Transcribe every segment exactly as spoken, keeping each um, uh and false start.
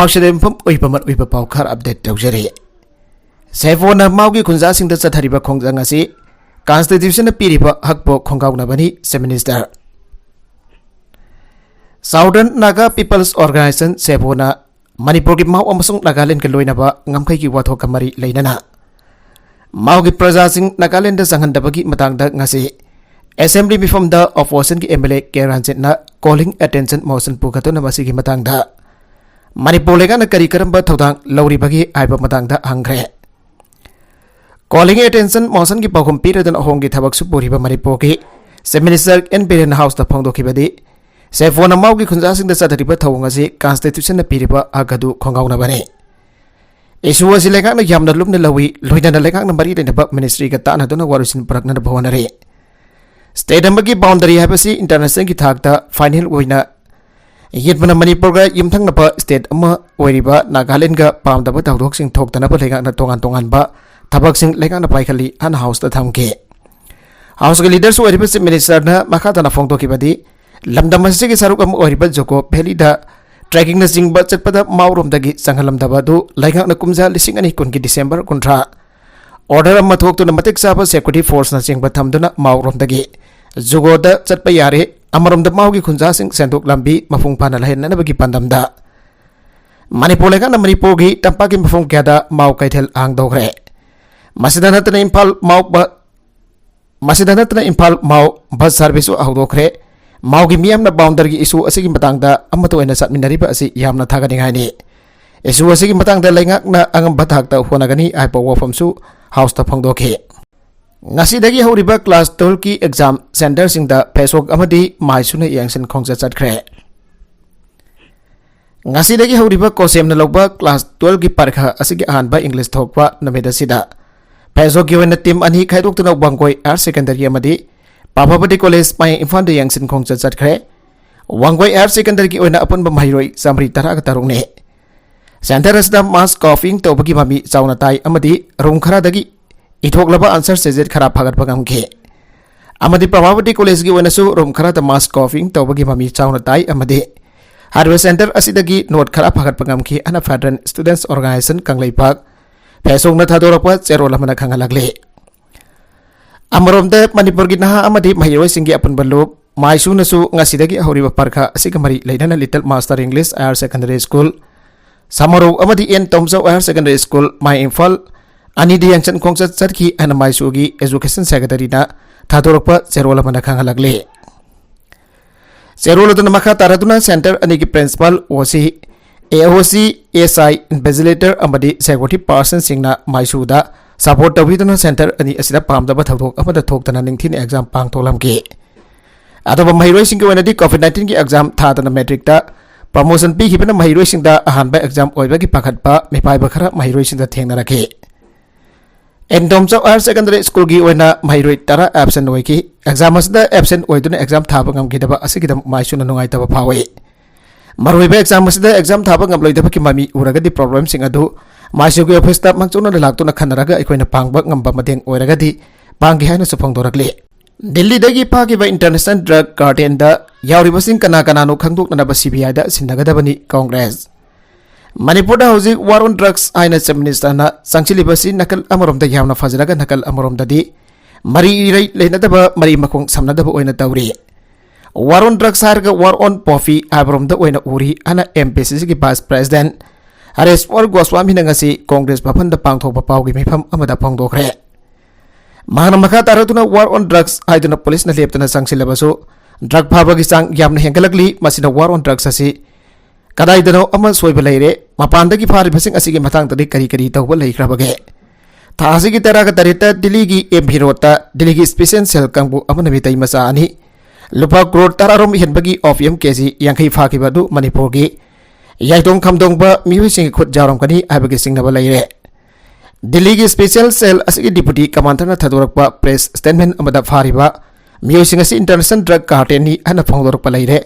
ꯄꯥꯎꯁꯦ ꯃꯐꯝ ꯑꯣꯏꯕ ꯃꯔꯨꯑꯣꯏꯕ ꯄꯥꯎ ꯈꯔ ꯑꯞꯗꯦꯠ ꯇꯧꯖꯔꯤ꯫ ꯁꯦꯐꯣꯅ ꯃꯥꯎꯒꯤ ꯈꯨꯟꯖꯥꯁꯤꯡꯗ ꯆꯠꯊꯔꯤꯕ ꯈꯣꯡꯖꯪ ꯑꯁꯤ ꯀꯟꯁꯇꯤꯇ꯭ꯌꯨꯁꯟꯅ ꯄꯤꯔꯤꯕ ꯍꯛꯄꯨ ꯈꯣꯡꯒꯥꯎꯅꯕꯅꯤ, chief minister. Southern Naga peoples organization, ꯁꯦꯐꯣꯅ ꯃꯅꯤꯄꯨꯔꯒꯤ ꯃꯥꯎ ꯑꯃꯁꯨꯡ ꯅꯥꯒꯥꯂꯦꯟꯗꯒ ꯂꯣꯏꯅꯕ ꯉꯝꯈꯩꯒꯤ ꯋꯥꯊꯣꯛꯀ ꯃꯔꯤ ꯂꯩꯅꯅ ꯃꯥꯎꯒꯤ ꯄ꯭ꯔꯖꯥꯁꯤꯡ ꯅꯥꯒꯥꯂꯦꯟꯗ ꯆꯪꯍꯟꯗꯕꯒꯤ ꯃꯇꯥꯡꯗ ꯉꯁꯤ ꯑꯦꯁꯦꯝꯕ꯭ꯂꯤ ꯃꯤꯐꯝꯗ ꯑꯣꯄꯣꯖꯤꯁꯟꯒꯤ ꯑꯦꯝ ꯑꯦꯜ ꯑꯦ ꯀꯦ ꯔꯟꯖꯤꯠꯅ ꯀꯣꯂꯤꯡ ꯑꯦꯇꯦꯟꯁꯟ ꯃꯣꯁꯟ ꯄꯨꯒꯠꯇꯨꯅ ꯃꯁꯤꯒꯤ ꯃꯇꯥꯡꯗ ꯃꯅꯤꯄꯨꯔ ꯂꯩꯉꯥꯛꯅ ꯀꯔꯤ ꯀꯔꯝꯕ ꯊꯧꯗꯥꯡ ꯂꯧꯔꯤꯕꯒꯦ ꯍꯥꯏꯕ ꯃꯇꯥꯡꯗ ꯍꯪꯈ꯭ꯔꯦ꯫ ꯀꯣꯂꯤꯡ ꯑꯦꯇꯦꯟꯁꯟ ꯃꯣꯁꯟꯒꯤ ꯄꯥꯎꯈꯨꯝ ꯄꯤꯔꯗꯨꯅ ꯑꯍꯣꯡꯒꯤ ꯊꯕꯛꯁꯨ ꯄꯨꯔꯤꯕ ꯃꯅꯤꯄꯨꯔꯒꯤ ꯆꯤꯐ ꯃꯤꯅꯤꯁꯇꯔ ꯑꯦꯟ ꯕꯤꯔꯦꯟꯅ ꯍꯥꯎꯁꯇ ꯐꯣꯡꯗꯣꯛꯈꯤꯕꯗꯤ, ꯁꯦꯐꯣꯅ ꯃꯥꯎꯒꯤ ꯈꯨꯟꯖꯥꯁꯤꯡꯗ ꯆꯠꯊꯔꯤꯕ ꯊꯧꯑꯣꯡ ꯑꯁꯤ ꯀꯟꯁꯇꯤꯇ꯭ꯌꯨꯁꯟꯅ ꯄꯤꯔꯤꯕ ꯍꯛ ꯑꯗꯨ ꯈꯣꯡꯒꯥꯎꯅꯕꯅꯤ꯫ ꯏꯁꯨ ꯑꯁꯤ ꯂꯩꯉꯥꯛꯅ ꯌꯥꯝꯅ ꯂꯨꯝꯅ ꯂꯧꯏ, ꯂꯣꯏꯅꯅ ꯂꯩꯉꯥꯛꯅ ꯃꯔꯤ ꯂꯩꯅꯕ ꯃꯤꯅꯤꯁꯇ꯭ꯔꯤꯒ ꯇꯥꯟꯅꯗꯨꯅ ꯋꯥꯔꯣꯏꯁꯤꯟ ꯄꯨꯔꯛꯅꯅꯕ ꯍꯣꯠꯅꯔꯤ꯫ ꯁ꯭ꯇꯦꯠ ꯑꯃꯒꯤ ꯕꯥꯎꯟꯗꯔꯤ ꯍꯥꯏꯕꯁꯤ ꯏꯟꯇꯔꯅꯦꯁꯅꯦꯜꯒꯤ ꯊꯥꯛꯇ ꯐꯥꯏꯅꯦꯜ ꯑꯣꯏꯅ ꯌꯦꯠꯄꯅ ꯃꯅꯤꯄꯨꯔꯒ ꯌꯨꯝꯊꯪꯅꯕ ꯁ꯭ꯇꯦꯠ ꯑꯃ ꯑꯣꯏꯔꯤꯕ ꯅꯥꯒꯥꯂꯦꯟꯗꯒ ꯄꯥꯝꯗꯕ ꯊꯧꯗꯣꯛꯁꯤꯡ ꯊꯣꯛꯇꯅꯕ ꯂꯩꯉꯥꯛꯅ ꯇꯣꯉꯥꯟ ꯇꯣꯉꯥꯟꯕ ꯊꯕꯛꯁꯤꯡ ꯂꯩꯉꯥꯛꯅ ꯄꯥꯏꯈꯠꯂꯤ ꯍꯥꯏꯅ ꯍꯥꯎꯁꯇ ꯊꯝꯈꯤ꯫ ꯍꯥꯎꯁꯀꯤ ꯂꯤꯗꯔꯁꯨ ꯑꯣꯏꯔꯤꯕ ꯆꯤꯐ ꯃꯤꯅꯤꯁꯇꯔꯅ ꯃꯈꯥ ꯇꯥꯅ ꯐꯣꯡꯗꯣꯛꯈꯤꯕꯗꯤ, ꯂꯝꯗꯝ ꯑꯁꯤꯒꯤ ꯁꯔꯨꯛ ꯑꯃ ꯑꯣꯏꯔꯤꯕ ꯖꯨꯀꯣ ꯚꯦꯂꯤꯗ ꯇ꯭ꯔꯦꯀꯤꯡꯅꯆꯤꯡꯕ ꯆꯠꯄꯗ ꯃꯥꯎꯔꯣꯝꯗꯒꯤ ꯆꯪꯍꯜꯂꯝꯗꯕ ꯑꯗꯨ ꯂꯩꯉꯥꯛꯅ ꯀꯨꯝꯖꯥ ꯂꯤꯁꯤꯡ ꯑꯅꯤ ꯀꯨꯟꯒꯤ ꯗꯤꯁꯦꯝꯕꯔ ꯀꯨꯟꯊ꯭ꯔꯥ ꯑꯣꯔꯗꯔ ꯑꯃ ꯊꯣꯛꯇꯨꯅ ꯃꯇꯤꯛ ꯆꯥꯕ ꯁꯦꯀ꯭ꯌꯨꯔꯤꯇꯤ ꯐꯣꯔꯁꯅꯆꯤꯡꯕ ꯊꯝꯗꯨꯅ ꯃꯥꯎꯔꯣꯝꯗꯒꯤ ꯖꯨꯒꯣꯗ ꯆꯠꯄ ꯌꯥꯔꯦ꯫ ꯑꯃꯔꯣꯝꯗ ꯃꯥꯎꯒꯤ ꯈꯨꯟꯖꯥꯁꯤꯡ ꯁꯦꯟꯊꯣꯛ ꯂꯝꯕꯤ ꯃꯄꯨꯡ ꯐꯥꯅ ꯂꯩꯍꯟꯅꯅꯕꯒꯤ ꯄꯥꯟꯗꯝꯗ ꯃꯅꯤꯄꯨꯔ ꯂꯩꯉꯥꯛꯅ ꯃꯅꯤꯄꯨꯔꯒꯤ ꯇꯝꯄꯥꯛꯀꯤ ꯃꯐꯝ ꯀꯌꯥꯗ ꯃꯥꯎ ꯀꯩꯊꯦꯜ ꯍꯥꯡꯗꯣꯛꯈ꯭ꯔꯦ꯫ ꯃꯁꯤꯗ ꯅꯠꯇꯅ ꯏꯝꯐꯥꯜ ꯃꯥꯎ ꯕ-, ꯃꯁꯤꯗ ꯅꯠꯇꯅ ꯏꯝꯐꯥꯜ ꯃꯥꯎ ꯕꯁ ꯁꯥꯔꯚꯤꯁꯁꯨ ꯍꯧꯗꯣꯛꯈ꯭ꯔꯦ꯫ ꯃꯥꯎꯒꯤ ꯃꯤꯌꯥꯝꯅ ꯕꯥꯎꯟꯗꯔꯤꯒꯤ ꯏꯁꯨ ꯑꯁꯤꯒꯤ ꯃꯇꯥꯡꯗ ꯑꯃꯠꯇ ꯑꯣꯏꯅ ꯆꯠꯃꯤꯟꯅꯔꯤꯕ ꯑꯁꯤ ꯌꯥꯝꯅ ꯊꯥꯒꯠꯅꯤꯡꯉꯥꯏꯅꯤ꯫ ꯏꯁꯨ ꯑꯁꯤꯒꯤ ꯃꯇꯥꯡꯗ ꯂꯩꯉꯥꯛꯅ ꯑꯉꯝꯕ ꯊꯥꯛꯇ ꯍꯣꯠꯅꯒꯅꯤ ꯍꯥꯏꯕ ꯋꯥꯐꯝꯁꯨ ꯍꯥꯎꯁꯇ ꯐꯣꯡꯗꯣꯛꯈꯤ꯫ ꯉꯁꯤꯗꯒꯤ ꯍꯧꯔꯤꯕ ꯀ꯭ꯂꯥꯁ ꯇꯨꯋꯦꯜꯐꯀꯤ ꯑꯦꯛꯖꯥꯝ ꯁꯦꯟꯇꯔꯁꯤꯡꯗ ꯐꯦꯁꯕꯨꯛ ꯑꯃꯗꯤ ꯃꯥꯏꯁꯨꯅ ꯌꯦꯡꯁꯤꯟ ꯈꯣꯡꯆꯠ ꯆꯠꯈ꯭ꯔꯦ꯫ ꯉꯁꯤꯗꯒꯤ ꯍꯧꯔꯤꯕ ꯀꯣꯁꯦꯝꯅ ꯂꯧꯕ ꯀ꯭ꯂꯥꯁ ꯇꯨꯋꯦꯜꯐꯀꯤ ꯄꯔꯤꯈꯥ ꯑꯁꯤꯒꯤ ꯑꯍꯥꯟꯕ ꯏꯪꯂꯤꯁ ꯊꯣꯛꯄ ꯅꯨꯃꯤꯠ ꯑꯁꯤꯗ ꯐꯦꯁꯕꯨꯛꯀꯤ ꯑꯣꯏꯅ ꯇꯤꯝ ꯑꯅꯤ ꯈꯥꯏꯗꯣꯛꯇꯨꯅ ꯋꯥꯡꯒꯣꯏ ꯍꯥꯌꯔ ꯁꯦꯀꯦꯟꯗꯔꯤ ꯑꯃꯗꯤ ꯄꯥꯐꯥꯕꯗꯤ ꯀꯣꯂꯦꯖ ꯃꯌꯥꯡ ꯏꯝꯐꯥꯜꯗ ꯌꯦꯡꯁꯤꯟ ꯈꯣꯡꯆꯠ ꯆꯠꯈ꯭ꯔꯦ꯫ ꯋꯥꯡꯒꯣꯏ ꯍꯥꯌꯔ ꯁꯦꯀꯦꯟꯗꯔꯤꯒꯤ ꯑꯣꯏꯅ ꯑꯄꯨꯟꯕ ꯃꯍꯩꯔꯣꯏ ꯆꯥꯃꯔꯤ ꯇꯔꯥꯒ ꯇꯔꯨꯛꯅꯤ꯫ ꯁꯦꯟꯇꯔ ꯑꯁꯤꯗ ꯃꯥꯁ ꯀꯣꯐꯤꯡ ꯇꯧꯕꯒꯤ ꯃꯃꯤ ꯆꯥꯎꯅ ꯇꯥꯏ ꯑꯃꯗꯤ ꯔꯨꯝ ꯈꯔꯗꯒꯤ ꯏꯊꯣꯛꯂꯕ ꯑꯟꯁꯔ ꯁꯤꯖꯤꯠ ꯈꯔ ꯐꯒꯠꯄ ꯉꯝꯈꯤ꯫ ꯑꯃꯗꯤ ꯄ꯭ꯔꯚꯥꯕꯇꯤ ꯀꯣꯂꯦꯖꯀꯤ ꯑꯣꯏꯅꯁꯨ ꯔꯨꯝ ꯈꯔꯗ ꯃꯥꯁ ꯀꯣꯐꯤꯡ ꯇꯧꯕꯒꯤ ꯃꯃꯤ ꯆꯥꯎꯅ ꯇꯥꯏ ꯑꯃꯗꯤ ꯍꯥꯏꯔꯤꯕ ꯁꯦꯟꯇꯔ ꯑꯁꯤꯗꯒꯤ ꯅꯣꯠ ꯈꯔ ꯐꯥꯒꯠꯄ ꯉꯝꯈꯤ ꯍꯥꯏꯅ Federal Students Organization ꯀꯪꯂꯩꯄꯥꯛ ꯐꯦꯁꯕꯨꯛꯅ ꯊꯥꯗꯣꯔꯛꯄ ꯆꯦꯔꯣꯜ ꯑꯃꯅ ꯈꯪꯍꯜꯂꯛꯂꯤ꯫ ꯑꯃꯔꯣꯝꯗ ꯃꯅꯤꯄꯨꯔꯒꯤ ꯅꯍꯥ ꯑꯃꯗꯤ ꯃꯍꯩꯔꯣꯏꯁꯤꯡꯒꯤ ꯑꯄꯨꯟꯕ ꯂꯨꯞ ꯃꯥꯏꯁꯨꯅꯁꯨ ꯉꯁꯤꯗꯒꯤ ꯍꯧꯔꯤꯕ ꯄꯔꯤꯈꯥ ꯑꯁꯤꯒ ꯃꯔꯤ ꯂꯩꯅꯅ Little Master English Higher Secondary School, ꯁꯃꯔꯧ ꯑꯃꯗꯤ ꯑꯦꯟ ꯇꯣꯝꯆꯧ Higher Secondary School, ꯃꯥꯏ ꯏꯝꯐꯥꯜ ꯑꯅꯤꯗ ꯌꯦꯡꯁꯟ ꯈꯣꯡꯆꯠ ꯆꯠꯈꯤ ꯍꯥꯏꯅ ꯃꯥꯏꯁꯨꯒꯤ Education Secretaryꯅ ꯊꯥꯗꯣꯔꯛꯄ ꯆꯦꯔꯣꯜ ꯑꯃꯅ ꯈꯪꯍꯜꯂꯛꯂꯤ꯫ ꯆꯦꯔꯣꯜ ꯑꯗꯨꯅ ꯃꯈꯥ ꯇꯥꯔꯗꯨꯅ ꯁꯦꯟꯇꯔ ꯑꯅꯤꯒꯤ principal, OC, AOC, SI, invigilator ꯑꯃꯗꯤ security personꯁꯤꯡꯅ ꯃꯥꯏꯁꯨꯗ support ꯇꯧꯕꯤꯗꯨꯅ ꯁꯦꯟꯇꯔ ꯑꯅꯤ ꯑꯁꯤꯗ ꯄꯥꯝꯗꯕ ꯊꯧꯗꯣꯛ ꯑꯃꯗ ꯊꯣꯛꯇꯅ ꯅꯤꯡꯊꯤꯅ exam ꯄꯥꯡꯊꯣꯛꯂꯝꯈꯤ꯫ ꯑꯇꯣꯞꯄ ꯃꯍꯩꯔꯣꯏꯁꯤꯡꯒꯤ ꯑꯣꯏꯅꯗꯤ COVID nineteenꯒꯤ exam ꯊꯥꯗꯅ matricꯇ promotion ꯄꯤꯈꯤꯕꯅ ꯃꯍꯩꯔꯣꯏꯁꯤꯡꯗ ꯑꯍꯥꯟꯕ exam ꯑꯣꯏꯕꯒꯤ ꯄꯥꯈꯠꯄ ꯃꯤꯄꯥꯏꯕ ꯈꯔ ꯃꯍꯩꯔꯣꯏꯁꯤꯡꯗ ꯊꯦꯡꯅꯔꯛꯈꯤ꯫ ꯑꯦꯟ ꯇꯣꯝꯆꯧ Higher Secondary Schoolꯒꯤ ꯑꯣꯏꯅ ꯃꯍꯩꯔꯣꯏ ꯇꯔꯥ absent ꯑꯣꯏꯈꯤ꯫ Exam ꯑꯁꯤꯗ absent ꯑꯣꯏꯗꯨꯅ exam ꯊꯥꯕ ꯉꯝꯈꯤꯗꯕ ꯑꯁꯤꯒꯤꯗꯃꯛ ꯃꯥꯏꯁꯨꯅ ꯅꯨꯡꯉꯥꯏꯇꯕ ꯐꯥꯎꯏ꯫ ꯃꯔꯨꯑꯣꯏꯕ exam ꯑꯁꯤꯗ exam ꯊꯥꯕ ꯉꯝꯂꯣꯏꯗꯕꯒꯤ ꯃꯃꯤ ꯎꯔꯒꯗꯤ problemꯁꯤꯡ ꯑꯗꯨ ꯃꯥꯏꯁꯨꯒꯤ officeꯇ ꯃꯥꯡꯖꯧꯅꯅ ꯂꯥꯛꯇꯨꯅ ꯈꯟꯅꯔꯒ ꯑꯩꯈꯣꯏꯅ ꯄꯥꯡꯕ ꯉꯝꯕ ꯃꯇꯦꯡ ꯑꯣꯏꯔꯒꯗꯤ ꯄꯥꯡꯒꯦ ꯍꯥꯏꯅꯁꯨ ꯐꯣꯡꯗꯣꯔꯛꯂꯤ꯫ ꯗꯤꯜꯂꯤꯗꯒꯤ ꯐꯥꯈꯤꯕ international drug cartelꯗ ꯌꯥꯎꯔꯤꯕꯁꯤꯡ ꯀꯅꯥ ꯀꯅꯥꯅꯣ ꯈꯪꯗꯣꯛꯅꯅꯕ CBIꯗ ꯁꯤꯟꯅꯒꯗꯕꯅꯤ ꯀꯣꯡꯒ꯭ꯔꯦꯁ꯫ ꯃꯅꯤꯄꯨꯔꯗ ꯍꯧꯖꯤꯛ War on Drugs ꯍꯥꯏꯅ Chief Ministerꯅ ꯆꯪꯁꯤꯜꯂꯤꯕꯁꯤ ꯅꯥꯀꯜ ꯑꯃꯔꯣꯝꯗ ꯌꯥꯝꯅ ꯐꯖꯔꯒ ꯅꯥꯀꯜ ꯑꯃꯔꯣꯝꯗꯗꯤ ꯃꯔꯤ ꯏꯔꯩ ꯂꯩꯅꯗꯕ, ꯃꯔꯤ ꯃꯈꯣꯡ ꯁꯝꯅꯗꯕ ꯑꯣꯏꯅ ꯇꯧꯔꯤ꯫ War on Drugs ꯍꯥꯏꯔꯒ War on Poppy ꯍꯥꯏꯕꯔꯣꯝꯗ ꯑꯣꯏꯅ ꯎꯔꯤ ꯍꯥꯏꯅ MPCCꯒꯤ Vice President ꯍꯔꯦꯁ꯭ꯋꯔ ꯒꯣꯁ꯭ꯋꯥꯃꯤꯅ ꯉꯁꯤ ꯀꯣꯡꯒ꯭ꯔꯦꯁ ꯚꯕꯟꯗ ꯄꯥꯡꯊꯣꯛꯄ ꯄꯥꯎꯒꯤ ꯃꯤꯐꯝ ꯑꯃꯗ ꯐꯣꯡꯗꯣꯛꯈ꯭ꯔꯦ꯫ ꯃꯍꯥꯛꯅ ꯃꯈꯥ ꯇꯥꯔꯛꯇꯨꯅ War on Drugs ꯍꯥꯏꯗꯨꯅ ꯄꯨꯂꯤꯁꯅ ꯂꯦꯞꯇꯅ ꯆꯪꯁꯤꯜꯂꯕꯁꯨ drug ꯐꯥꯕꯒꯤ ꯆꯥꯡ ꯌꯥꯝꯅ ꯍꯦꯟꯒꯠꯂꯛꯂꯤ꯫ ꯃꯁꯤꯅ War on Drugs ꯑꯁꯤ ꯀꯗꯥꯏꯗꯅꯣ ꯑꯃ ꯁꯣꯏꯕ ꯂꯩꯔꯦ꯫ ꯃꯄꯥꯟꯗꯒꯤ ꯐꯥꯔꯤꯕꯁꯤꯡ ꯑꯁꯤꯒꯤ ꯃꯇꯥꯡꯗꯗꯤ ꯀꯔꯤ ꯀꯔꯤ ꯇꯧꯕ ꯂꯩꯈ꯭ꯔꯕꯒꯦ? ꯊꯥ ꯑꯁꯤꯒꯤ ꯇꯔꯥꯒ ꯇꯔꯦꯠꯇ ꯗꯤꯜꯂꯤꯒꯤ MV Roadꯇ ꯗꯤꯜꯂꯤꯒꯤ Special Cell ꯀꯥꯡꯕꯨ ꯑꯃꯅ ꯃꯤꯇꯩ ꯃꯆꯥ ꯑꯅꯤ ꯂꯨꯄꯥ ꯀ꯭ꯔꯣꯔ ꯇꯔꯥꯔꯣꯝ ꯍꯦꯟꯕꯒꯤ opium KG ꯌꯥꯡꯈꯩ ꯐꯥꯈꯤꯕ ꯑꯗꯨ ꯃꯅꯤꯄꯨꯔꯒꯤ ꯌꯥꯏꯇꯣꯡ ꯈꯝꯗꯣꯡꯕ ꯃꯤꯑꯣꯏꯁꯤꯡꯒꯤ ꯈꯨꯠ ꯌꯥꯎꯔꯝꯒꯅꯤ ꯍꯥꯏꯕꯒꯤ ꯆꯤꯡꯅꯕ ꯂꯩꯔꯦ꯫ ꯗꯤꯜꯂꯤꯒꯤ Special Cell ꯑꯁꯤꯒꯤ Deputy Commanderꯅ ꯊꯥꯗꯣꯔꯛꯄ press statement ꯑꯃꯗ ꯐꯥꯔꯤꯕ ꯃꯤꯑꯣꯏꯁꯤꯡ ꯑꯁꯤ international drug cartelꯅꯤ ꯍꯥꯏꯅ ꯐꯣꯡꯗꯣꯔꯛꯄ ꯂꯩꯔꯦ꯫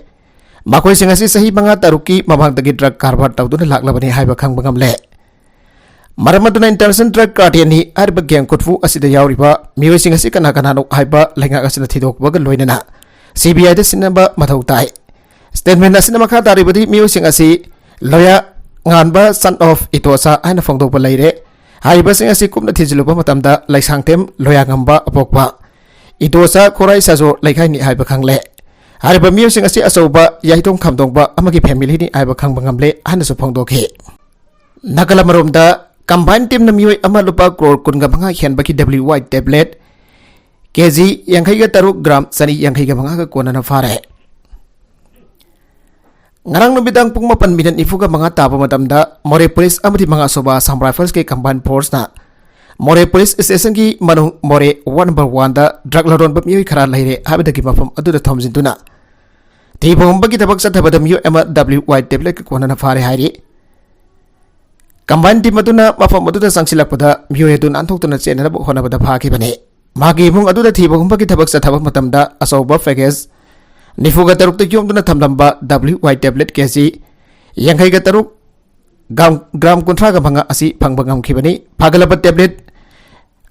ꯃꯈꯣꯏꯁꯤꯡ ꯑꯁꯤ ꯆꯍꯤ ꯃꯉꯥ ꯇꯔꯨꯛꯀꯤ ꯃꯃꯥꯡꯗꯒꯤ drug ꯀꯔꯕꯥꯔ ꯇꯧꯗꯨꯅ ꯂꯥꯛꯂꯕꯅꯤ ꯍꯥꯏꯕ ꯈꯪꯕ ꯉꯝꯂꯦ꯫ ꯃꯔꯝ ꯑꯗꯨꯅ international drug cartelꯅꯤ ꯍꯥꯏꯔꯤꯕ gang ꯈꯨꯠꯄꯨ ꯑꯁꯤꯗ ꯌꯥꯎꯔꯤꯕ ꯃꯤꯑꯣꯏꯁꯤꯡ ꯑꯁꯤ ꯀꯅꯥ ꯀꯅꯥꯅꯣ ꯍꯥꯏꯕ ꯂꯩꯉꯥꯛ ꯑꯁꯤꯅ ꯊꯤꯗꯣꯛꯄꯒ ꯂꯣꯏꯅꯅ CBIꯗ ꯁꯤꯟꯅꯕ ꯃꯊꯧ ꯇꯥꯏ꯫ Statement ꯑꯁꯤꯅ ꯃꯈꯥ ꯇꯥꯔꯤꯕꯗꯤ ꯃꯤꯑꯣꯏꯁꯤꯡ ꯑꯁꯤ ꯂꯣꯌꯥ ꯉꯥꯟꯕ, son of ꯏꯇꯣꯆꯥ ꯍꯥꯏꯅ ꯐꯣꯡꯗꯣꯛꯄ ꯂꯩꯔꯦ꯫ ꯍꯥꯏꯔꯤꯕꯁꯤꯡ ꯑꯁꯤ ꯀꯨꯞꯅ ꯊꯤꯖꯤꯜꯂꯨꯕ ꯃꯇꯝꯗ ꯂꯩꯁꯥꯡꯊꯦꯝ ꯂꯣꯌꯥꯉꯝꯕ ꯑꯄꯣꯛꯄ ꯏꯇꯣꯆꯥ ꯈꯣꯔꯥꯏ ꯁꯥꯖꯣ ꯂꯩꯀꯥꯏꯅꯤ ꯍꯥꯏꯕ ꯈꯪꯂꯦ꯫ ꯍꯥꯏꯔꯤꯕ ꯃꯤꯑꯣꯏꯁꯤꯡ ꯑꯁꯤ ꯑꯆꯧꯕ ꯌꯥꯏꯇꯣꯡ ꯈꯥꯝꯗꯣꯡꯕ ꯑꯃꯒꯤ familyꯅꯤ ꯍꯥꯏꯕ ꯈꯪꯕ ꯉꯝꯂꯦ ꯍꯥꯏꯅꯁꯨ ꯐꯣꯡꯗꯣꯛꯈꯤ꯫ ꯅꯥꯒꯥꯂꯝ ꯑꯃꯔꯣꯝꯗ combine teamꯅ ꯃꯤꯑꯣꯏ ꯑꯃ ꯂꯨꯄꯥ ꯀ꯭ꯔꯣꯔ ꯀꯨꯟꯒ ꯃꯉꯥ ꯍꯦꯟꯕꯒꯤ W Y tablet K G ꯌꯥꯡꯈꯩꯒ ꯇꯔꯨꯛ, gram ꯆꯅꯤ ꯌꯥꯡꯈꯩꯒ ꯃꯉꯥꯒ ꯀꯣꯟꯅꯅ ꯐꯥꯔꯦ꯫ ꯉꯔꯥꯡ ꯅꯨꯃꯤꯗꯥꯡ ꯄꯨꯡ ꯃꯥꯄꯟ minute ꯅꯤꯐꯨꯒ ꯃꯉꯥ ꯇꯥꯕ ꯃꯇꯝꯗ ꯃꯣꯔꯦ police ꯑꯃꯗꯤ ꯃꯉꯥꯁꯨꯕ Assam Riflesꯀꯤ combine forceꯅ ꯃꯣꯔꯦ police stationꯒꯤ ꯃꯅꯨꯡ ꯃꯣꯔꯦ ward number oneꯗ drug ꯂꯂꯣꯟꯕ ꯃꯤꯑꯣꯏ ꯈꯔ ꯂꯩꯔꯦ ꯍꯥꯏꯕꯗꯒꯤ ꯃꯐꯝ ꯑꯗꯨꯗ ꯊꯣꯝꯖꯤꯟꯗꯨꯅ ꯊꯤꯕ ꯍꯨꯝꯕꯒꯤ ꯊꯕꯛ ꯆꯠꯊꯕꯗ ꯃꯤꯑꯣꯏ ꯑꯃ W Y tabletꯀ ꯀꯣꯟꯅꯅ ꯐꯥꯔꯦ ꯍꯥꯏꯔꯤ꯫ Combine team ꯑꯗꯨꯅ ꯃꯐꯝ ꯑꯗꯨꯗ ꯆꯪꯁꯤꯜꯂꯛꯄꯗ ꯃꯤꯑꯣꯏ ꯑꯗꯨ ꯅꯥꯟꯊꯣꯛꯇꯨꯅ ꯆꯦꯟꯅꯅꯕ ꯍꯣꯠꯅꯕꯗ ꯐꯥꯈꯤꯕꯅꯤ꯫ ꯃꯍꯥꯛꯀꯤ ꯏꯃꯨꯡ ꯑꯗꯨꯗ ꯊꯤꯕ ꯍꯨꯝꯕꯒꯤ ꯊꯕꯛ ꯆꯠꯊꯕ ꯃꯇꯝꯗ ꯑꯆꯧꯕ package ꯅꯤꯐꯨꯒ ꯇꯔꯨꯛꯇ ꯌꯣꯝꯗꯨꯅ ꯊꯝꯂꯝꯕ W Y tablet K G ꯌꯥꯡꯈꯩꯒ ꯇꯔꯨꯛ, gram, gram ꯀꯨꯟꯊ꯭ꯔꯥꯒ ꯃꯉꯥ ꯑꯁꯤ ꯐꯪꯕ ꯉꯝꯈꯤꯕꯅꯤ꯫ ꯐꯥꯒꯠꯂꯕ tablet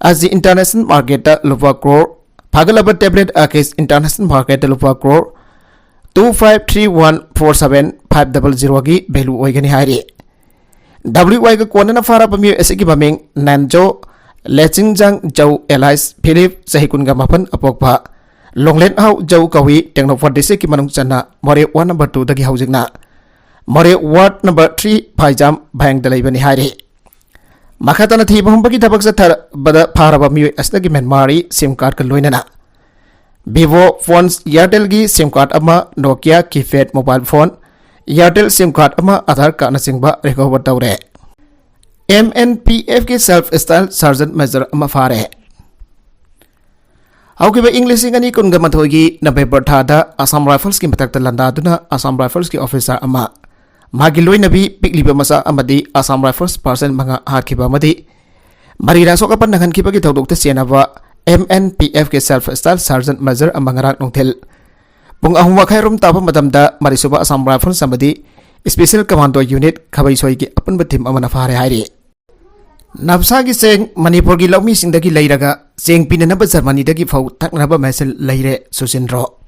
ꯑꯁꯤ international marketꯇ ꯂꯨꯄꯥ ꯀ꯭ꯔꯣꯔ, ꯐꯥꯒꯠꯂꯕ tablet ꯑꯁꯤ international marketꯇ ꯂꯨꯄꯥ crore two five three one four seven five double zeroꯒꯤ value ꯑꯣꯏꯒꯅꯤ ꯍꯥꯏꯔꯤ꯫ W Yꯒ ꯀꯣꯟꯅꯅ ꯐꯥꯔꯕ ꯃꯤꯑꯣꯏ ꯑꯁꯤꯒꯤ ꯃꯃꯤꯡ ꯅꯥꯟꯖꯣ ꯂꯦꯆꯤꯡꯖꯥꯡ ꯖꯧ alias ꯐꯤꯂꯤꯞ, ꯆꯍꯤ ꯀꯨꯟꯒ ꯃꯥꯄꯟ ꯑꯄꯣꯛꯄ ꯂꯣꯡꯂꯦꯟ ꯍꯥꯎ ꯖꯧ ꯀꯧꯏ, ꯇꯦꯡꯅꯧꯄꯜ districtꯀꯤ ꯃꯅꯨꯡ ꯆꯟꯅ ꯃꯣꯔꯦ ward number twoꯗꯒꯤ ꯍꯧꯖꯤꯛꯅ ꯃꯣꯔꯦ ward number three ꯐꯥꯏꯖꯥꯝ ꯚꯥꯌꯪꯗ ꯂꯩꯕꯅꯤ ꯍꯥꯏꯔꯤ꯫ ꯃꯈꯥ ꯇꯥꯅ ꯊꯤꯕ ꯍꯨꯝꯕꯒꯤ ꯊꯕꯛ ꯆꯠꯊꯕꯗ ꯐꯥꯔꯕ ꯃꯤꯑꯣꯏ ꯑꯁꯤꯗꯒꯤ ꯃꯦꯟꯃꯥꯔꯤ SIM cardꯀ ꯂꯣꯏꯅꯅ Vivo phones, Airtelꯒꯤ SIM card ꯑꯃ, Nokia keypad mobile phone, Airtel SIM card ꯑꯃ, Aadhaar cardꯅꯆꯤꯡꯕ recover ꯇꯧꯔꯦ꯫ M N P Fꯀꯤ self style sergeant major ꯑꯃ ꯐꯥꯔꯦ꯫ ꯍꯧꯈꯤꯕ ꯏꯪ ꯂꯤꯁꯤꯡ ꯑꯅꯤ ꯀꯨꯟꯒ ꯃꯥꯊꯣꯏꯒꯤ November ꯊꯥꯗ Assam Riflesꯀꯤ ꯃꯊꯛꯇ ꯂꯥꯟꯗꯥꯗꯨꯅ Assam Riflesꯀꯤ officer ꯑꯃ, ꯃꯥꯒꯤ ꯂꯣꯏꯅꯕꯤ, ꯄꯤꯛꯂꯤꯕ ꯃꯆꯥ ꯑꯃꯗꯤ Assam Rifles personnel ꯃꯉꯥ ꯍꯥꯠꯈꯤꯕ ꯑꯃꯗꯤ ꯃꯔꯤꯔꯥ ꯑꯁꯣꯛ ꯑꯄꯟ ꯅꯪꯍꯟꯈꯤꯕꯒꯤ ꯊꯧꯗꯣꯛꯇ ꯆꯦꯟꯅꯕ M N P Fꯀꯤ self style sergeant major ꯑꯃ ꯉꯔꯥꯡ ꯅꯨꯡꯊꯤꯜ ꯄꯨꯡ ꯑꯍꯨꯝ ꯃꯈꯥꯏ ꯔꯣꯝ ꯇꯥꯕ ꯃꯇꯝꯗ ꯃꯔꯤꯁꯨꯕ Assam Rifles ꯑꯃꯗꯤ Special Commando Unit ꯈꯕꯩꯁꯣꯏꯒꯤ ꯑꯄꯨꯟꯕ team ꯑꯃꯅ ꯐꯥꯔꯦ ꯍꯥꯏꯔꯤ꯫ ꯅꯞꯁꯥꯒꯤ ꯆꯦꯡ ꯃꯅꯤꯄꯨꯔꯒꯤ ꯂꯧꯃꯤꯁꯤꯡꯗꯒꯤ ꯂꯩꯔꯒ ꯆꯦꯡ ꯄꯤꯅꯅꯕ ꯖꯔꯃꯅꯤꯗꯒꯤ ꯐꯧ ꯊꯛꯅꯅꯕ ꯃꯦꯆꯤꯟ ꯂꯩꯔꯦ ꯁꯨꯁꯤꯟꯗ꯭ꯔꯣ꯫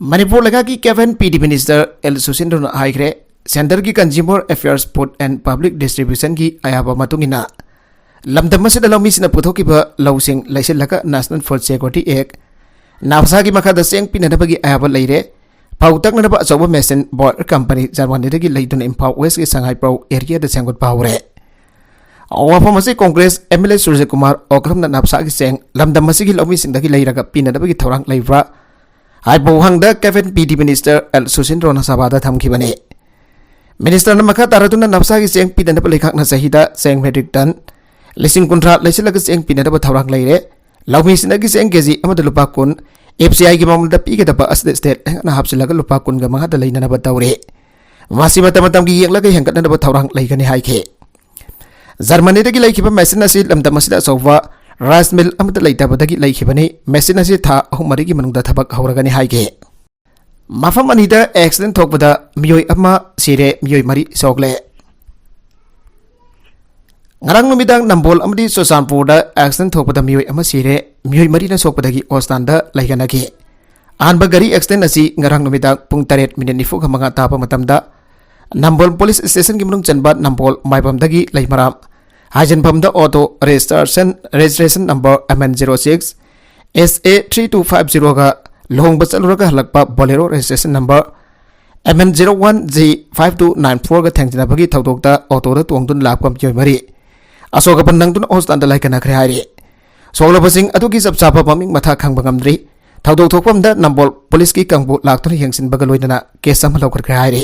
ꯃꯅꯤꯄꯨꯔ ꯂꯩꯉꯥꯛꯀꯤ ꯀꯦꯕꯤꯟ ꯄꯤ ꯗꯤ ꯃꯤꯅꯤꯁꯇꯔ ꯑꯦꯜ ꯁꯨꯁꯤꯟꯗ꯭ꯔꯣꯅ ꯍꯥꯏꯈ꯭ꯔꯦ, ꯁꯦꯟꯇꯔꯒꯤ Consumer Affairs, Food and Public Distribution ꯒꯤ ꯑꯌꯥꯕ ꯃꯇꯨꯡ ꯏꯟꯅ ꯂꯝꯗꯝ ꯑꯁꯤꯗ ꯂꯧꯃꯤꯁꯤꯡꯅ ꯄꯨꯊꯣꯛꯈꯤꯕ ꯂꯧꯁꯤꯡ ꯂꯩꯁꯤꯜꯂꯒ National Food Security Act, ꯅꯥꯐꯁꯥꯒꯤ ꯃꯈꯥꯗ ꯆꯦꯡ ꯄꯤꯅꯅꯕꯒꯤ ꯑꯌꯥꯕ ꯂꯩꯔꯦ꯫ ꯐꯧ ꯇꯛꯅꯅꯕ ꯑꯆꯧꯕ ꯃꯦꯆꯤꯟ Bayer Company ꯖꯔꯃꯅꯤꯗꯒꯤ ꯂꯩꯗꯨꯅ ꯏꯝꯐꯥꯜ ꯋꯦꯁꯀꯤ ꯁꯉꯥꯏꯄ꯭ꯔꯧ ꯑꯦꯔꯤꯌꯥꯗ ꯁꯦꯝꯒꯠꯄ ꯍꯧꯔꯦ꯫ ꯋꯥꯐꯝ ꯑꯁꯤ ꯀꯣꯡꯒ꯭ꯔꯦꯁ ꯑꯦꯝ ꯑꯦꯜ ꯑꯦ ꯁꯨꯔꯖꯀꯨꯃꯥꯔ ꯑꯣꯀ꯭ꯔꯝꯅ ꯅꯥꯐꯁꯥꯒꯤ ꯆꯦꯡ ꯂꯝꯗꯝ ꯑꯁꯤꯒꯤ ꯂꯧꯃꯤꯁꯤꯡꯗꯒꯤ ꯂꯩꯔꯒ ꯄꯤꯅꯅꯕꯒꯤ ꯊꯧꯔꯥꯡ ꯂꯩꯕ꯭ꯔꯥ ꯍꯥꯏꯕ ꯋꯥꯍꯪꯗ ꯀꯦꯕꯤꯟ ꯄꯤ ꯗꯤ ꯃꯤꯅꯤꯁꯇꯔ ꯑꯦꯜ ꯁꯨꯁꯤꯟꯗ꯭ꯔꯣꯅ ꯁꯚꯥꯗ ꯊꯝꯈꯤꯕꯅꯤ꯫ ꯃꯤꯅꯤꯁꯇꯔꯅ ꯃꯈꯥ ꯇꯥꯔꯗꯨꯅ ꯅꯥꯐꯁꯥꯒꯤ ꯆꯦꯡ ꯄꯤꯅꯅꯕ ꯂꯩꯉꯥꯛꯅ ꯆꯍꯤꯗ ꯆꯦꯡ ꯃꯦꯇ꯭ꯔꯤꯛ ꯇꯟ ꯂꯤꯁꯤꯡ ꯀꯨꯟꯊ꯭ꯔꯥ ꯂꯩꯁꯤꯜꯂꯒ ꯆꯦꯡ ꯄꯤꯅꯅꯕ ꯊꯧꯔꯥꯡ ꯂꯩꯔꯦ꯫ ꯂꯧꯃꯤꯁꯤꯡꯗꯒꯤ ꯆꯦꯡ ꯀꯦꯖꯤ ꯑꯃꯗ ꯂꯨꯄꯥ ꯀꯨꯟ ꯑꯦꯐ ꯁꯤ ꯑꯥꯏꯒꯤ ꯃꯃꯜꯗ ꯄꯤꯒꯗꯕ ꯑꯁꯤꯗ ꯁ꯭ꯇꯦꯠ ꯂꯩꯉꯥꯛꯅ ꯍꯥꯞꯆꯤꯜꯂꯒ ꯂꯨꯄꯥ ꯀꯨꯟꯒ ꯃꯉꯥꯗ ꯂꯩꯅꯅꯕ ꯇꯧꯔꯦ꯫ ꯃꯁꯤ ꯃꯇꯝ ꯃꯇꯝꯒꯤ ꯌꯦꯡꯂꯒ ꯍꯦꯟꯒꯠꯅꯅꯕ ꯊꯧꯔꯥꯡ ꯂꯩꯒꯅꯤ ꯍꯥꯏꯈꯤ꯫ ꯖꯔꯃꯅꯤꯗꯒꯤ ꯂꯩꯈꯤꯕ ꯃꯦꯆꯤꯟ ꯑꯁꯤ ꯂꯝꯗꯝ ꯑꯁꯤꯗ ꯑꯆꯧꯕ ꯔꯥꯏꯁ ꯃꯤꯜ ꯑꯃꯠꯇ ꯂꯩꯇꯕꯗꯒꯤ ꯂꯩꯈꯤꯕꯅꯤ꯫ ꯃꯦꯆꯤꯟ ꯑꯁꯤ ꯊꯥ ꯑꯍꯨꯝ ꯃꯔꯤꯒꯤ ꯃꯅꯨꯡꯗ ꯊꯕꯛ ꯍꯧꯔꯒꯅꯤ ꯍꯥꯏꯈꯤ꯫ ꯃꯐꯝ ꯑꯅꯤꯗ ꯑꯦꯛꯁꯤꯗꯦꯟ ꯊꯣꯛꯄꯗ ꯃꯤꯑꯣꯏ ꯑꯃ ꯁꯤꯔꯦ, ꯃꯤꯑꯣꯏ ꯃꯔꯤ ꯁꯣꯛꯂꯦ꯫ ꯉꯔꯥꯡ ꯅꯨꯃꯤꯗꯥꯡ ꯅꯝꯕꯣꯜ ꯑꯃꯗꯤ ꯆꯨꯔꯆꯥꯟꯄꯨꯔꯗ ꯑꯦꯛꯁꯤꯗꯦꯟ ꯊꯣꯛꯄꯗ ꯃꯤꯑꯣꯏ ꯑꯃ ꯁꯤꯔꯦ, ꯃꯤꯑꯣꯏ ꯃꯔꯤꯅ ꯁꯣꯛꯄꯗꯒꯤ ꯍꯣꯁꯄꯤꯇꯥꯜꯗ ꯂꯩꯒꯅꯈꯤ꯫ ꯑꯍꯥꯟꯕ ꯒꯥꯔꯤ ꯑꯦꯛꯁꯤꯗꯦꯟ ꯑꯁꯤ ꯉꯔꯥꯡ ꯅꯨꯃꯤꯗꯥꯡ ꯄꯨꯡ ꯇꯔꯦꯠ ꯃꯤꯅꯤꯠ ꯅꯤꯐꯨꯒ ꯃꯉꯥ ꯇꯥꯕ ꯃꯇꯝꯗ ꯅꯝꯕꯣꯜ ꯄꯨꯂꯤꯁ ꯁ꯭ꯇꯦꯁꯟꯒꯤ ꯃꯅꯨꯡ ꯆꯟꯕ ꯅꯝꯕꯣꯜ ꯃꯥꯏꯕꯝꯗꯒꯤ ꯂꯩꯃꯔꯥꯝ ꯍꯥꯏꯖꯤꯟꯐꯝꯗ auto registration, registration number M N zero six S A three two five ꯖꯤꯔꯣꯒ ꯂꯨꯍꯣꯡꯕ ꯆꯠꯂꯨꯔꯒ ꯍꯜꯂꯛꯄ Bolero registration number M N zero one G five two nine ꯐꯣꯔꯒ ꯊꯦꯡꯖꯤꯟꯅꯕꯒꯤ ꯊꯧꯗꯣꯛꯇ ꯑꯣꯇꯣꯗ ꯇꯣꯡꯗꯨꯅ ꯂꯥꯛꯄ ꯃꯤꯑꯣꯏ ꯃꯔꯤ ꯑꯁꯣꯛ ꯑꯄꯟ ꯅꯪꯗꯨꯅ ꯍꯣꯁꯄꯤꯇꯥꯜꯗ ꯂꯥꯏꯀꯠꯅꯈ꯭ꯔꯦ ꯍꯥꯏꯔꯤ꯫ ꯁꯣꯛꯂꯕꯁꯤꯡ ꯑꯗꯨꯒꯤ ꯆꯞ ꯆꯥꯕ ꯃꯃꯤꯡ ꯃꯊꯥ ꯈꯪꯕ ꯉꯝꯗ꯭ꯔꯤ꯫ ꯊꯧꯗꯣꯛ ꯊꯣꯛꯐꯝꯗ ꯅꯝꯕꯣꯜ ꯄꯨꯂꯤꯁꯀꯤ ꯀꯥꯡꯕꯨ ꯂꯥꯛꯇꯨꯅ ꯌꯦꯡꯁꯤꯟꯕꯒ ꯂꯣꯏꯅꯅ ꯀꯦꯁ ꯑꯃ ꯂꯧꯈꯠꯈ꯭ꯔꯦ ꯍꯥꯏꯔꯤ꯫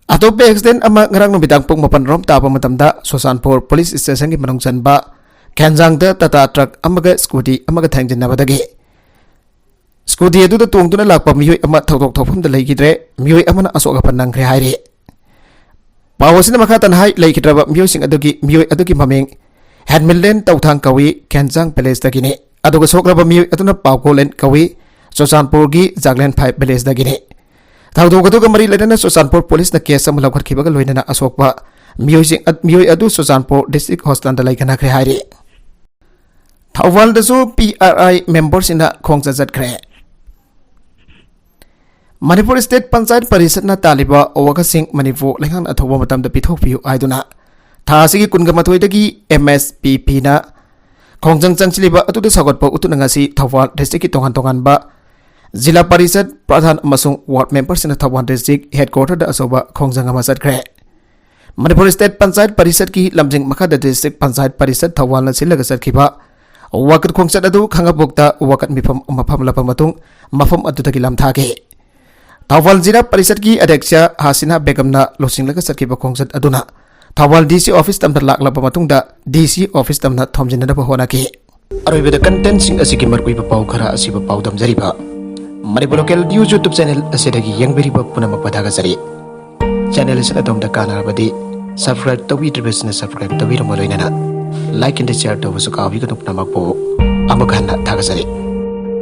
ꯑꯇꯣꯞꯄ ꯑꯦꯛꯁꯤꯗꯦꯟ ꯑꯃ ꯉꯔꯥꯡ ꯅꯨꯃꯤꯗꯥꯡ ꯄꯨꯡ ꯃꯥꯄꯟ ꯔꯣꯝ ꯇꯥꯕ ꯃꯇꯝꯗ ꯆꯨꯔꯆꯥꯟꯄꯨꯔ ꯄꯨꯂꯤꯁ ꯁ꯭ꯇꯦꯁꯟꯒꯤ ꯃꯅꯨꯡ ꯆꯟꯕ ꯈꯦꯟꯖꯥꯡꯗ ꯇꯥꯇꯥ ꯇ꯭ꯔꯛ ꯑꯃꯒ ꯁ꯭ꯀꯨꯇꯤ ꯑꯃꯒ ꯊꯦꯡꯖꯤꯟꯅꯕꯗꯒꯤ ꯁ꯭ꯀꯨꯇꯤ ꯑꯗꯨꯗ ꯇꯣꯡꯗꯨꯅ ꯂꯥꯛꯄ ꯃꯤꯑꯣꯏ ꯑꯃ ꯊꯧꯗꯣꯛ ꯊꯣꯛꯐꯝꯗ ꯂꯩꯈꯤꯗ꯭ꯔꯦ, ꯃꯤꯑꯣꯏ ꯑꯃꯅ ꯑꯁꯣꯛ ꯑꯄꯟ ꯅꯪꯈ꯭ꯔꯦ ꯍꯥꯏꯔꯤ꯫ ꯄꯥꯎ ꯑꯁꯤꯅ ꯃꯈꯥ ꯇꯥꯅ ꯍꯥꯏ, ꯂꯩꯈꯤꯗ꯭ꯔꯕ ꯃꯤꯑꯣꯏꯁꯤꯡ ꯑꯗꯨꯒꯤ ꯃꯤꯑꯣꯏ ꯑꯗꯨꯒꯤ ꯃꯃꯤꯡ ꯍꯦꯟꯃꯤꯜꯂꯦꯟ ꯇꯧꯊꯥꯡ ꯀꯧꯏ, ꯈꯦꯟꯖꯥꯡ ꯚꯤꯂꯦꯖꯇꯒꯤꯅꯤ꯫ ꯑꯗꯨꯒ ꯁꯣꯛꯂꯕ ꯃꯤꯑꯣꯏ ꯑꯗꯨꯅ ꯄꯥꯎꯀꯣꯂꯦꯟ ꯀꯧꯏ, ꯆꯨꯔꯆꯥꯟꯄꯨꯔꯒꯤ ꯖꯥꯒꯂꯦꯟ ꯐꯥꯏꯚ ꯚꯤꯂꯦꯖꯇꯒꯤꯅꯤ꯫ ꯊꯧꯗꯣꯛ ꯑꯗꯨꯒ ꯃꯔꯤ ꯂꯩꯅꯅ ꯆꯨꯔꯆꯥꯟꯄꯨꯔ ꯄꯨꯂꯤꯁꯅ ꯀꯦꯁ ꯑꯃ ꯂꯧꯈꯠꯈꯤꯕꯒ ꯂꯣꯏꯅꯅ ꯑꯁꯣꯛꯄ ꯃꯤꯑꯣꯏꯁꯤꯡ ꯑ-, ꯃꯤꯑꯣꯏ ꯑꯗꯨ ꯆꯨꯔꯆꯥꯟꯄꯨꯔ ꯗꯤꯁꯇ꯭ꯔꯤꯛ ꯍꯣꯁꯄꯤꯇꯥꯜꯗ ꯂꯩꯈꯟꯅꯈ꯭ꯔꯦ ꯍꯥꯏꯔꯤ꯫ ꯊꯧꯕꯥꯜꯗꯁꯨ ꯄꯤ ꯑꯥꯔ ꯑꯥꯏ ꯃꯦꯝꯕꯔꯁꯤꯡꯅ ꯈꯣꯡꯆꯠ ꯆꯠꯈ꯭ꯔꯦ꯫ ꯃꯅꯤꯄꯨꯔ ꯁ꯭ꯇꯦꯠ ꯄꯟꯆꯥꯌꯠ ꯄꯔꯤꯁꯠꯅ ꯇꯥꯜꯂꯤꯕ ꯋꯥꯀꯠꯁꯤꯡ ꯃꯅꯤꯄꯨꯔ ꯂꯩꯉꯥꯛꯅ ꯑꯊꯨꯕ ꯃꯇꯝꯗ ꯄꯤꯊꯣꯛꯄꯤꯌꯨ ꯍꯥꯏꯗꯨꯅ ꯊꯥ ꯑꯁꯤꯒꯤ ꯀꯨꯟꯒ ꯃꯥꯊꯣꯏꯗꯒꯤ M S P P ꯅ ꯈꯣꯡꯖꯪ ꯆꯪꯁꯤꯜꯂꯤꯕ ꯑꯗꯨꯗ ꯁꯧꯒꯠꯄ ꯎꯠꯇꯨꯅ ꯉꯁꯤ ꯊꯧꯕꯥꯜ district ꯀꯤ ꯇꯣꯉꯥꯟ ꯇꯣꯉꯥꯟꯕ ꯖꯤꯂꯥ ꯄꯔꯤꯁꯠ ꯄ꯭ꯔꯙꯥꯟ ꯑꯃꯁꯨꯡ ward member ꯁꯤꯡꯅ ꯊꯧꯕꯥꯜ district headquarter ꯗ ꯑꯆꯧꯕ ꯈꯣꯡꯖꯪ ꯑꯃ ꯆꯠꯈ꯭ꯔꯦ꯫ ꯃꯅꯤꯄꯨꯔ ꯁ꯭ꯇꯦꯠ ꯄꯟꯆꯥꯌꯠ ꯄꯔꯤꯁꯠꯀꯤ ꯂꯝꯖꯤꯡ ꯃꯈꯥꯗ district ꯄꯟꯆꯥꯌꯠ ꯄꯔꯤꯁꯠ ꯊꯧꯕꯥꯜꯅ ꯁꯤꯜꯂꯒ ꯆꯠꯈꯤꯕ ꯋꯥꯀꯠ ꯈꯣꯡꯆꯠ ꯑꯗꯨ ꯈꯥꯡꯉꯕꯣꯛꯇ ꯋꯥꯀꯠ ꯃꯤꯐꯝ ꯑꯃ ꯐꯝꯂꯕ ꯃꯇꯨꯡ ꯃꯐꯝ ꯑꯗꯨꯗꯒꯤ ꯂꯝꯊꯥꯈꯤ꯫ ꯊꯧꯕꯥꯜ ꯖꯤꯂꯥ ꯄꯔꯤꯁꯠꯀꯤ ꯑꯗ꯭ꯌꯛꯁ ꯍꯥꯁꯤꯅꯥ ꯕꯦꯒꯝꯅ ꯂꯨꯆꯤꯡꯂꯒ ꯆꯠꯈꯤꯕ ꯈꯣꯡꯆꯠ ꯑꯗꯨꯅ ꯊꯧꯕꯥꯜ D C office ꯇꯝꯅ ꯂꯥꯛꯂꯕ ꯃꯇꯨꯡꯗ D C office ꯇꯝꯅ ꯊꯣꯝꯖꯤꯟꯅꯅꯕ ꯍꯣꯠꯅꯈꯤ꯫ ꯑꯔꯣꯏꯕꯗ content ꯁꯤꯡ ꯑꯁꯤꯒꯤ ꯃꯔꯨꯑꯣꯏꯕ ꯄꯥꯎ ꯈꯔ ꯑꯁꯤꯕꯨ ꯄꯥꯎꯗꯝꯖꯔꯤꯕ Manipur Local News YouTube channel ꯑꯁꯤꯗꯒꯤ ꯌꯦꯡꯕꯤꯔꯤꯕ ꯄꯨꯝꯅꯃꯛꯄꯨ ꯊꯥꯒꯠꯆꯔꯤ꯫ Channel ꯑꯁꯤꯅ ꯑꯗꯣꯝꯗ ꯀꯥꯟꯅꯔꯕꯗꯤ subscribe ꯇꯧꯕꯤꯗ꯭ꯔꯤꯕꯁꯤꯡꯅ subscribe ꯇꯧꯕꯤꯔꯝꯕ ꯂꯣꯏꯅꯅ like and share ꯇꯧꯕꯁꯨ ꯀꯥꯎꯕꯤꯒꯅꯨ꯫ ꯄꯨꯝꯅꯃꯛꯄꯨ ꯑꯃꯨꯛ ꯍꯟꯅ ꯊꯥꯒꯠꯆꯔꯤ꯫